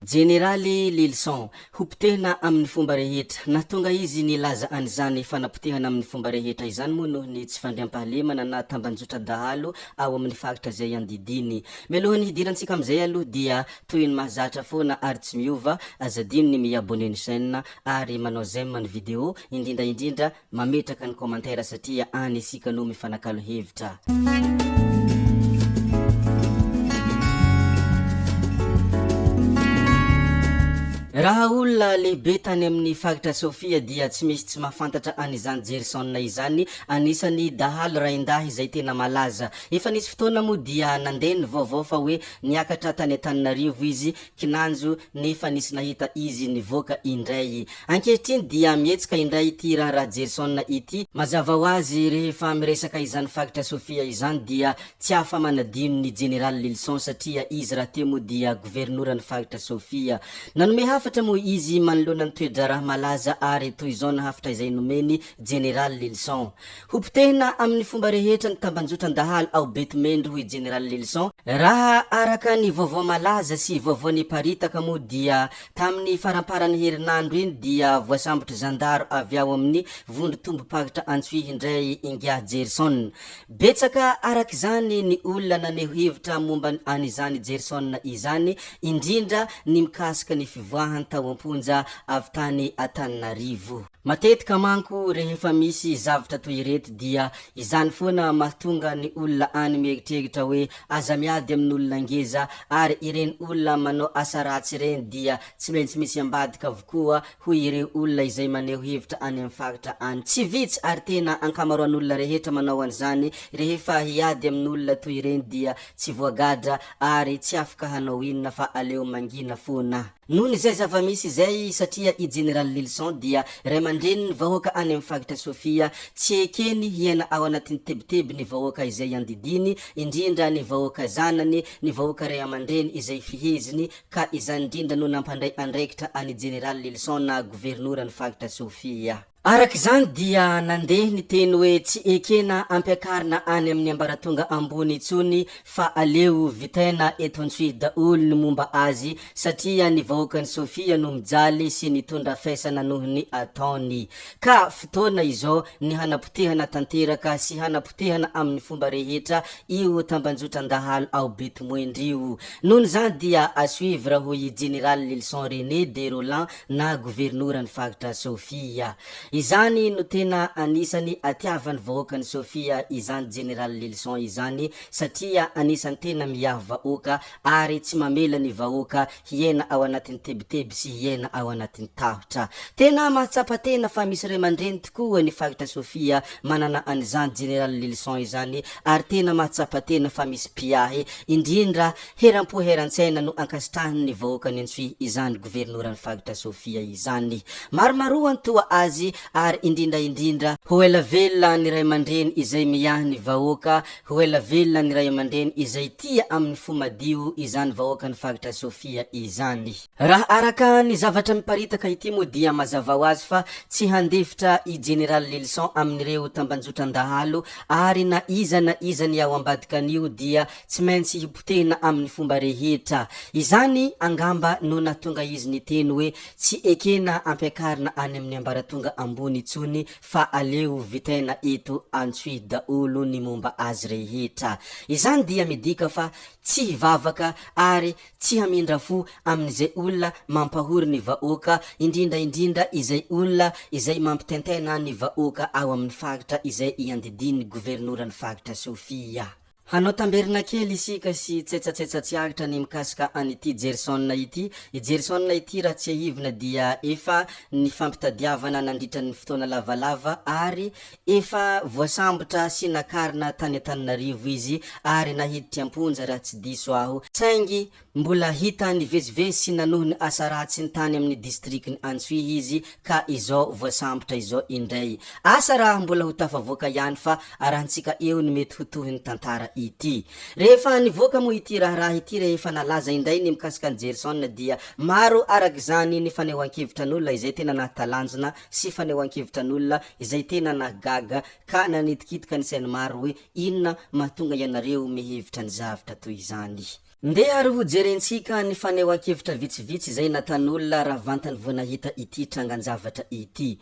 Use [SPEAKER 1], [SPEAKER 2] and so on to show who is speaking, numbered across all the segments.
[SPEAKER 1] Jeneraly Lilson, Hopotehina amin'ny fomba rehetra. Nahatonga izy nilaza an'izany fanapotehana amin'ny fomba rehetra izany moa noho ny tsy fandriampahalemana na tambanjotra dahalo ao amin'ny faritra izay iandidiany. Mialohan'ny hidirantsika amin'izay aloha dia toy ny mahazatra foana ary tsy miova, aza adino ny mi-abonner ny chaîne ary manao j'aime ny vidéo, indrindra indrindra mametraka ny commentaire satria any isika no mifanakalo hevitra. Raha olona lehibe tany amin'ny faritra Sofia dia tsy misy tsy mahafantatra an'izany Jerson izany, anisan'ny dahalo raindahy izay tena malaza. Efa nisy fotoana moa dia nandeha ny vaovao fa hoe niakatra tany Antananarivo izy kinanjo nefa nisy nahita izy nivoaka indray. Ankehitriny dia mihetsika indray ity raharaha Jerson ity. Mazava ho azy rehefa miresaka izany faritra Sofia izany dia tsy afa manadino ny Jeneraly Lilson satria izy rahateo moa dia governoran'ny faritra Sofia. Nanome hafatra moa izy manoloana ny toe-draharaha malaza ary toy izao ny hafatra izay nomeny Jeneraly Lilson. Hopotehina amin'ny fomba rehetra ny tambanjotran-dahalo ao Betomendry hoy Jeneraly Lilison. Raha araka ny vaovao malaza sy vaovao niparitaka moa dia tamin'ny faramparan'ny herinandro iny dia voasambotry zandaro avy ao amin'ny vondron-tombim-paritra Antsohihy indray ingahy Jerson. Betsaka araka izany ny olona naneho hevitra momba an'izany Jerson izany indrindra ny mikasika ny fivoahany tao am-ponja avy tany Antananarivo. Matetika manko rehefa misy zavtra toy ireto dia izany foana mahatonga ny olona any mieritreritra hoe aza miady amin'olona ngeza ary ireny olona manao asa ratsy ireny dia tsy maintsy misy ambadika avokoa hoy ireo olona izay maneho hevitra any amin'ny faritra any. Tsy vitsy ary tena ankamaroan'olona rehetra manao an'izany rehefa hiady amin'olona toy ireny dia tsy voagadra ary tsy afka hanao inona fa aleo mangina foana. Noho izay zava-misy izay, satria i Jeneraly Lilson dia ray aman-drenin'ny vahoaka any amin'ny faritra Sofia, tsy ekeny hiaina ao anatin'ny tebiteby ny vahoaka izay iandidiany, indrindra ny vahoaka zanany, ny vahoaka ray aman-dreny izay feheziny, ka izany indrindra no nampandray andraikitra an'i Jeneraly Lilson na governoran'ny faritra Sofia. Araka izany dia nandeha ny teny hoe tsy ekena ampiakarina any amin'ny ambaratonga ambony intsony fa aleo vitaina eto Antsohihy daholo ny momba azy satria ny vahoakan'i Sofia no mijaly sy nitondra faisana noho ny ataony. Ka fotoana izao ny hanapotehana tanteraka sy hanapotehana amin'ny fomba rehetra io tambanjotran-dahalo ao Betomoendry io. Noho izany dia à suivre hoy i Jeneraly Lilson René de Rolland na governoran'ny faritra Sofia. Izany no tena anisany atiavan'ny vahoakan'i Sofia izany Jeneraly Lilson izany satria anisany tena miahy vahoaka ary tsy mamela ny vahoaka hiaina ao anatin'ny tebiteby sy hiaina ao anatin'ny tahotra. Tena mahatsapa tena fa misy ray aman-dreny tokoa ny faritra Sofia manana an'izany Jeneraly Lilson izany ary tena mahatsapa tena fa misy mpiahy indrindra Heram-po heran-tsaina no ankasitrahan' ny vahoakan' Antsohihy izany governoran'ny faritra Sofia izany. Maromaroa ny toa azy ary indrindra indrindra, ho ela velona ny ray aman-dreny izay miahy ny vahoaka, ho ela velona ny ray aman-dreny izay tia amin'ny fo madio izany vahoakan'ny faritra Sofia izany. Raha araka ny zavatra miparitaka ity moa dia mazava ho azy fa tsy handefitra i Jeneraly Lilison amin'ireo tambanjotran-dahalo ary na iza na iza ny ao ambadikan'io dia tsy maintsy hipotehina amin'ny fomba rehetra. Izany angamba no nahatonga izy niteny hoe tsy ekena ampiakarina any amin'ny ambaratonga ambony intsony fa aleo vitaina eto Antsohihy daholo ny momba azy rehetra. Izany dia midika fa tsy hivavaka ary Tsy hamindra fo amin'izay olona mampahory ny vahoaka, indrindra indrindra izay olona izay mampitaintaina ny vahoaka ao amin'ny faritra izay iandidian'ny governoran'ny faritra Sofia. Hanao tamberina kely isika sy tsetsatsetsa tsy aritra ny mikasika an'ity Jerson ity. I Jerson ity raha tsiahivina dia efa nifampitadiavana nandritra ny fotoana lavalava ary efa voasambotra sy nakarina tany Antananarivo izy ary nahiditra am-ponja raha tsy diso aho, saingy mbola hita nivezivezy sy nanohy ny asa ratsiny tany amin'ny distrikan'i Antsohihy izy ka izao voasambotra izao indray. Asa raha mbola ho tafavoaka ihany fa arahantsika eo ny mety ho tohin'ny tantara ity. Rehefa nivoaka moa ity raharaha ity rehefa nalaza indray ny mikasika an'i Jerson dia maro araka izany ny fanehoan-kevitra an'olona izay tena nahatalanjona sy fanehoan-kevitra an'olona izay tena nahagaga ka nanitikitika ny sain'ny maro hoe inona mahatonga ianareo mihevitra ny zavtra toy izany. Ndeha ary ho jerentsika ny fanehoan-kevitra vitsivitsy izay natan'olona raha vantany vao nahita ity trangan-javatra ity.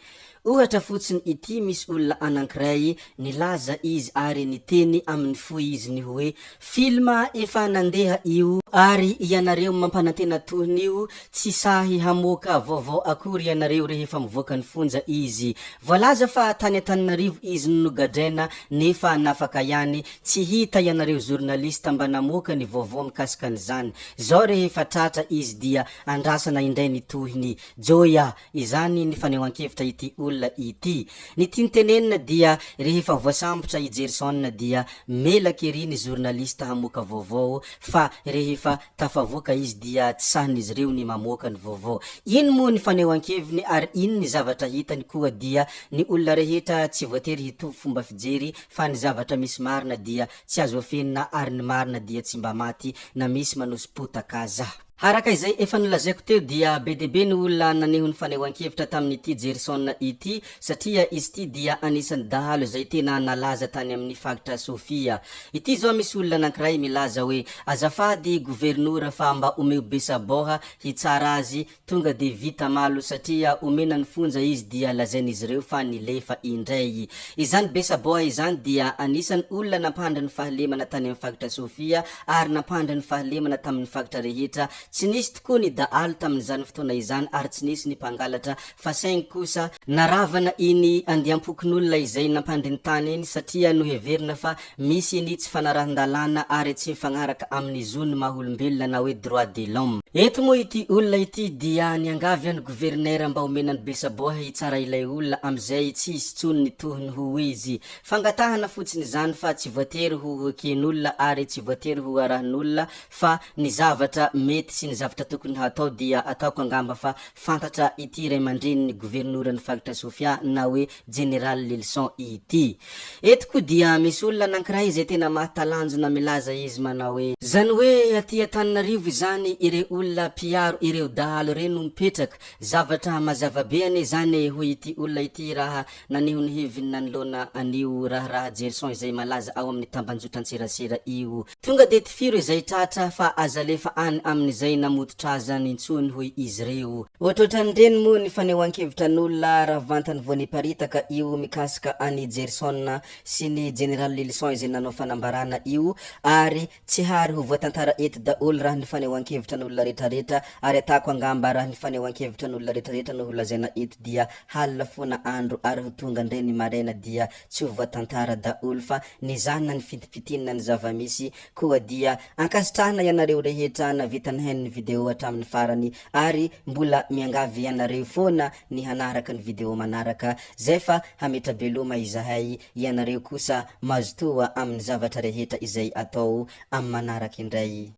[SPEAKER 1] Ohatra fotsiny ity misy olona anankiray nilaza izy ary niteny amin'ny fo izy ny hoe film efa nandeha io ary ianareo mampanantena tohin'io tsy sahy hamoaka vaovao akory ianareo rehefa mivoaka ny fonja izy. Voalaza fa tany Antananarivo izy no nogadraina nefa nafaka ihany, tsy hita ianareo journaliste mba namoaka ny vaovao mikasika an'izany. Zao rehefa tratra izy dia andrasana indray ny tohiny. Joy a! Izany ny fanehoan-kevitra ity olona ity. Ny tiany tenenina dia rehefa voasambotra i Jerson dia melaka ery ny journaliste hamoaka vaovao fa rehefa tafavoaka izy dia tsy sahin'izy ireo ny mamoaka ny vaovao. Iny moa ny fanehoan-keviny ary iny ny zavatra hitany koa dia ny olona rehetra tsy voatery hitovy fomba fijery fa ny zavatra misy marina dia tsy azo afenina ary ny marina dia tsy mba maty na misy manoso-potaka aza. Araka izay efa nolazaiko teo dia be dia be ny olona naneho ny fanehoan-kevitra tamin'ity Jerison ity satria izy ity dia anisan'ny dahalo izay tena nalaza tany amin'ny faritra Sofia. Ity izao misy olona anankiray milaza hoe azafady governora fa mba omeo besaboha hitsara azy Tonga dia vita malo satria omena ny fonja izy dia lazain'izy ireo fa nilefa indray. Izany Besaboa izany dia anisan'ny olona nampandry ny fahalemana tany amin'ny faritra Sofia ary nampandry ny fahalemana tamin'ny faritra rehetra. Tsy nisy tokoa ny dahalo tamin'izany fotoana izany ary tsy nisy ny mpangalatra fa saingy kosa, naravana iny andiam-pokonolona izay nampandry ny tany iny satria noheverina fa Misy ny tsy fanarahan-dalàna ary tsy mifagnaraka amin'ny zon'ny maha olombelona na hoe droit de l'homme. Eto moa ity olona ity dia niangavy an'i gouverneur mba omena an'i Besaboha hitsara ilay olona amizay tsy hisy tsony ny tohiny ho izy. Fangatahana fotsiny izany fa tsy voatery ho hoeken'olona ary tsy voatery ho arahin'olona fa ny zavatra mety sy ny zavatra tokony hatao dia ataoko angamba fa fantatra ity ray aman-drenin'ny governoran'ny faritra Sofia na hoe Jeneraly Lilison ity. Eto koa dia misy olona anankiray izay tena mahatalanjona milaza izy manao hoe. Zany hoe aty Antananarivo izany ireo olona mpiaro ireo dahalo ireo no mipetraka. Zavatra mazava be anie izany e, hoy ity olona ity raha naneho ny heviny nanoloana an'io raharaha Jerison izay malaza ao amin'ny tambanjotran-tserasera io. Tonga dia tifiro izay tratra fa aza alefa any amin'izay namototra azany intsony hoy izy ireo. Ohatrohatran'ireny moa ny fanehoan-kevitra an'olona raha vantany vao niparitaka io mikasika an'i Jerison sy ny Jeneraly Lilison izay nanao fanambarana io ary tsy hary ho voatantara eto daholo raha ny fanehoan-kevitra an'olona retraretra ary atako angamba raha ny fanehoan-kevitra an'olona retraretra no holazaina eto dia halina foana andro ary ho tonga indray ny maraina dia tsy ho voatantara daholo fa nezahina ny fintimpitinina ny zava-misy koa dia ankasitrahina ianareo rehetra navita nihaino ny video hatramin'ny farany ary mbola miangavy anareo foana ny hanaraka ny video manaraka zay fa hametra-beloma izahay ianareo kosa mazotoa amin'ny zavatra rehetra izay atao amin'ny manaraka indray.